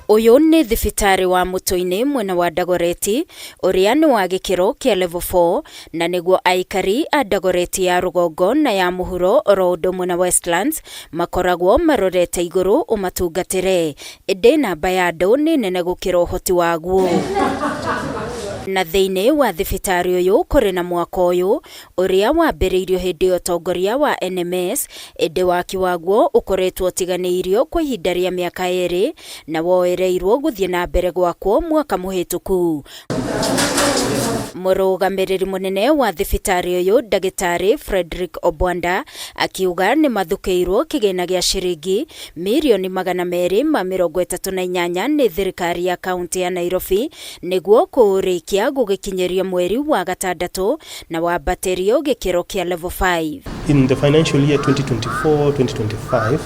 Ũyũ nĩ thibitarĩ wa Mũtũ-inĩ mwena wa Dagoretti ũrĩa nĩ wa gĩkĩro kĩa level 4 na nĩguo aikari a Dagoretti ya rũgongo na ya mũhuro oro ũndũ ũmwe na Westlands makoragwo marorete igũrũ ũmatungatĩre ĩndĩ namba ya andũ nĩ nene gũkĩra ũhoti waguo. Na thĩinĩ wa thibitarĩ ũyũ kũrĩ na mwako ũyũ ũrĩa wambĩrĩirio hĩndĩ ya ũtongoria wa NMS, ĩndĩ waki waguo ũkoretwo ũtiganĩirio kwa ihinda rĩa mĩaka ĩrĩ na woereirwo gũthiĩ na mbere gwakwo mwaka mũhĩtũku. Mũrũgamĩrĩri mũnene wa thibitarĩ ũyũ ndagĩtarĩ Fredrick Obwanda akiuga nĩ mathukĩirwo kĩgĩna gĩa ciringi mirioni 238 nĩ thirikari ya kaunti ya Nairobi nĩguo kũũrĩkia gũgĩkinyĩria mweri wa gatandatũ na wambatĩrio gĩkĩro kĩa level 5. In the financial year 2024-2025,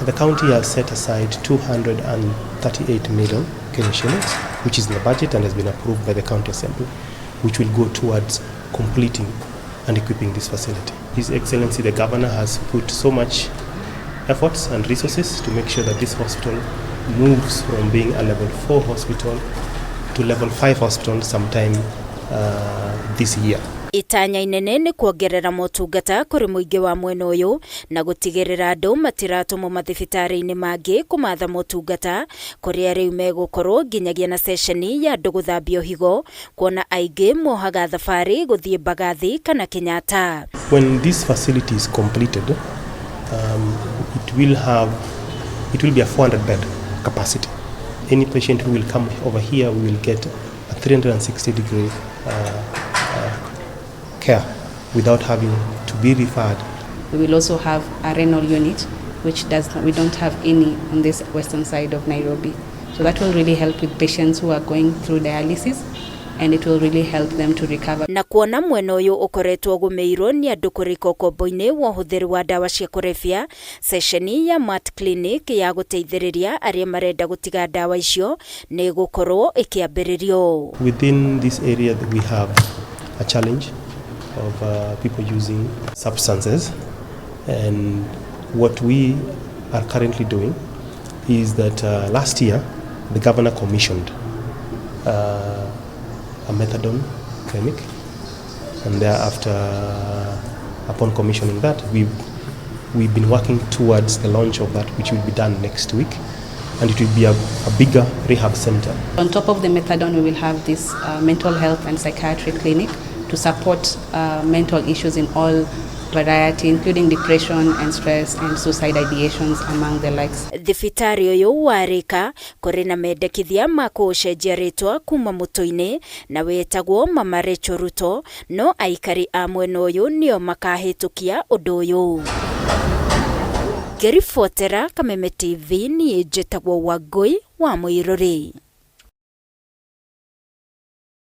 the county has set aside 238 million Kenya shillings, which is in the budget and has been approved by the county assembly, which will go towards completing and equipping this facility. His Excellency the Governor has put so much efforts and resources to make sure that this hospital moves from being a level 4 hospital to level 5 hospital sometime this year. Itanya inene nĩ kuongerera motungata kũrĩ mũingĩ wa mwena ũyũ na gũtigĩrĩra andũ matiratũmwo mathibitarĩ-inĩ mangĩ kũmatha motungata kũrĩa rĩu megũkorwo nginyagia na ceceni ya andũ gũthambio higo kuona aingĩ mohaga thabarĩ gũthiĩ Mbagathi kana Kenyatta. When this facility is completed, it will be a 400 bed capacity. Any patient who will come over here will get a 360 degree care without having to be referred. We will also have a renal unit, which does not, we don't have any on this western side of Nairobi. So that will really help with patients who are going through dialysis, and it will really help them to recover. Na kuona mwena ũyũ ũkoretwo ũgũmĩirwo nĩ andũ kũrika ũkombo-inĩ wa ũhũthĩri wa ndawa cia kũrebia, ceceni ya Mat Clinic ya gũteithĩrĩria arĩa marenda gũtiga ndawa icio nĩ ĩgũkorwo ĩkĩambĩrĩrio. Within this area we have a challenge of people using substances, and what we are currently doing is that last year the governor commissioned a methadone clinic, and thereafter, upon commissioning that, we've been working towards the launch of that, which will be done next week, and it will be a bigger rehab center. On top of the methadone, we will have this mental health and psychiatry clinic to support mental issues in all variety, including depression and stress and suicide ideations, among the likes. Thibitarĩ ũyũ warĩka kũrĩ na mendekithia ma kũũcenjia rĩtwa kuma Mũtũ-inĩ na wĩtagwo Mama Rachel Ruto, no aikari a mwena ũyũ nĩo makahĩtũkia ũndũ ũyũ. Ngĩribotera Kameme TV, niĩ njĩtagwo Wangũi wa Mũirũrĩ.